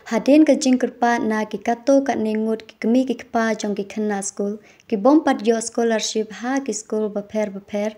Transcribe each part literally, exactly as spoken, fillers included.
Hadien ka jingkyrpad na ki katto katne ngut ki kmie ki kpa jong ki khynnah skul ki bym pat ïoh scholarship ha ki skul bapher bapher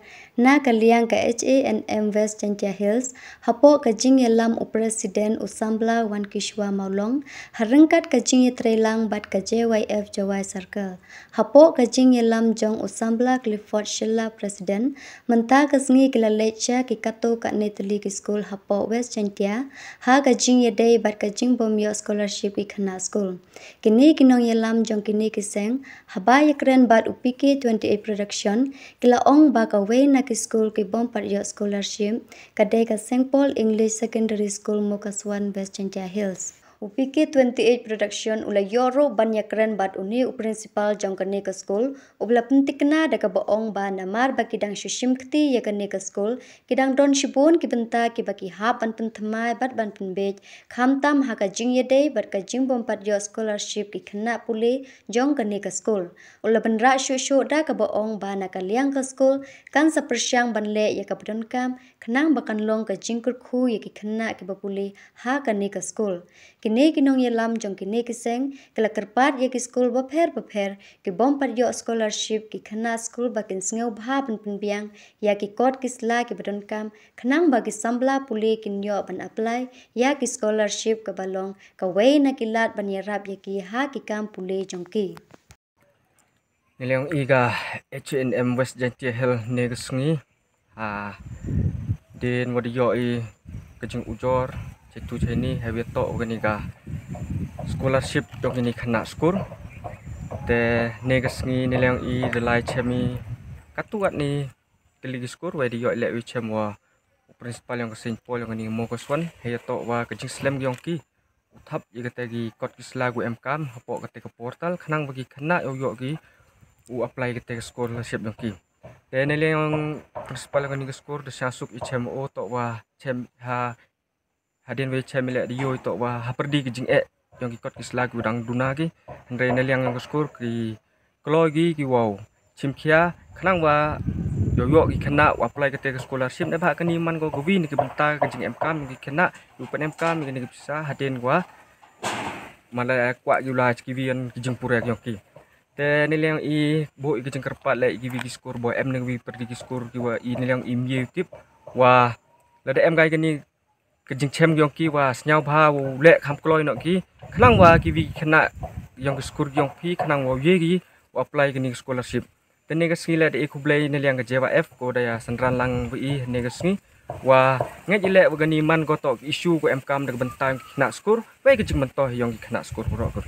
na ka liang ka H A N M West Jaintia Hills, hapoh ka jingïalam u President u Samla Wankishwa Mawlong, ha ryngkat ka jingïatreilang bad ka J Y F Jowai Circle. Hapoh ka jingïalam jong u Samla Clifford Shylla, President, mynta ka sngi ki la leit sha ki katto katne tylli ki skul hapoh West Jaintia ha ka jingïadei bad ka jingbym ïoh scholarship ki khynnah skul. Kine ki nongïalam jong kine ki seng, haba ïakren bad u P K twenty-eight Production, ki la ong ba kawei na ki skul ki bym pat ïoh scholarship ka dei ka Saint Paul English Secondary School, Mokaswan, West Jaintia Hills. U P K twenty-eight Production u la ïoh ruh ban ïakren bad une u principal jong kane ka skul, uba la pynthikna da kaba ong ba namar ba ki dang shu shim kti ïa kane ka skul, ki dang don shibun ki bynta kiba ki hap ban pynthymmai bad ban pynbeit, khamtam ha ka jingïadei bad ka jingbym pat ïoh scholarship ki khynnah pule jong kane ka skul. U la bynrah shuh shuh da kaba ong ba na ka liang ka skul kan sa pyrshang ban leh ïa kaba donkam khnang ba kan long ka jingkyrkhu ïa ki khynnah kiba pule ha kane ka skul. Kine ki nongïalam jong kine ki seng ki la kyrpad ïa ki skul bapher bapher ki bym pat ïoh scholarship ki khynnah skul ba kin sngewbha ban pynbiang ïa ki kot ki sla kiba donkam khnang ba ki samla pule kin ïoh ban apply ïa ki scholarship kaba long kawei na ki lad ban ïarap ïa ki ha ki kam pule jong ki. Ngi la ïohi ka H A N M West Jaintia Hills ne ka sngi, hadien wa da ïohi ka jingujor, jaitu jaini, haba ïatoh wa kane ka scholarship jong kine ki khynnah skul. Te ne ka sngi ngi la ïohi da lai chem i katto katne tylli ki skul, wa da ïohi leh wi chem wa u principal jong ka Saint Paul jong kane ka Mokaswan, haba ïatoh wa ka jingslem jong ki u thap ïa kata ki kot ki sla ki em kam hapoh kata ka portal khnang ba ki khynnah ïoh ïoh ki u apply kata ka scholarship jong ki. Te ne liang principal kane ka skul da sha suk i chem o toh wa chem ha hadien wa chem i leh da ïoh toh wa ha pyrdi ki jingeh jong ki kot ki sla ki dang duna ki. Hynrei ne liang jong ka skul ki kloi ki ki wow chim khia khnang wa ïoh ïoh ki khynnah u apply kata ka scholarship, ne ba kane man ko ka wi na ki bynta ka jingem kam ki khynnah u pyn em kam ki ne ki pisa hadien wa mala kwah ki u la ki wi ki jingpure ki ong ki. Te ne liang i bo i ki jingkyrpad leh i ki wi ki skul bo em ne ki wi pyrdi ki skul ki wa i ne liang i mye tip wa lada em kai kane ka jingchem jong ki wa sngewbha u leh kham kloi noh ki khnang wa ki wi khynnah jong ki skul jong phi khnang wa ye ki u apply kane ka scholarship. Te ne ka sngi leh da i khublei ne liang ka J Y F ko da ïa synran lang wa i ne ka sngi wa ngeit i leh wa kane man ko toh ka issue ko em kam da ka bynta ki khynnah skul, wei ka jingmyntoi jong ki khynnah skul ko ro ko.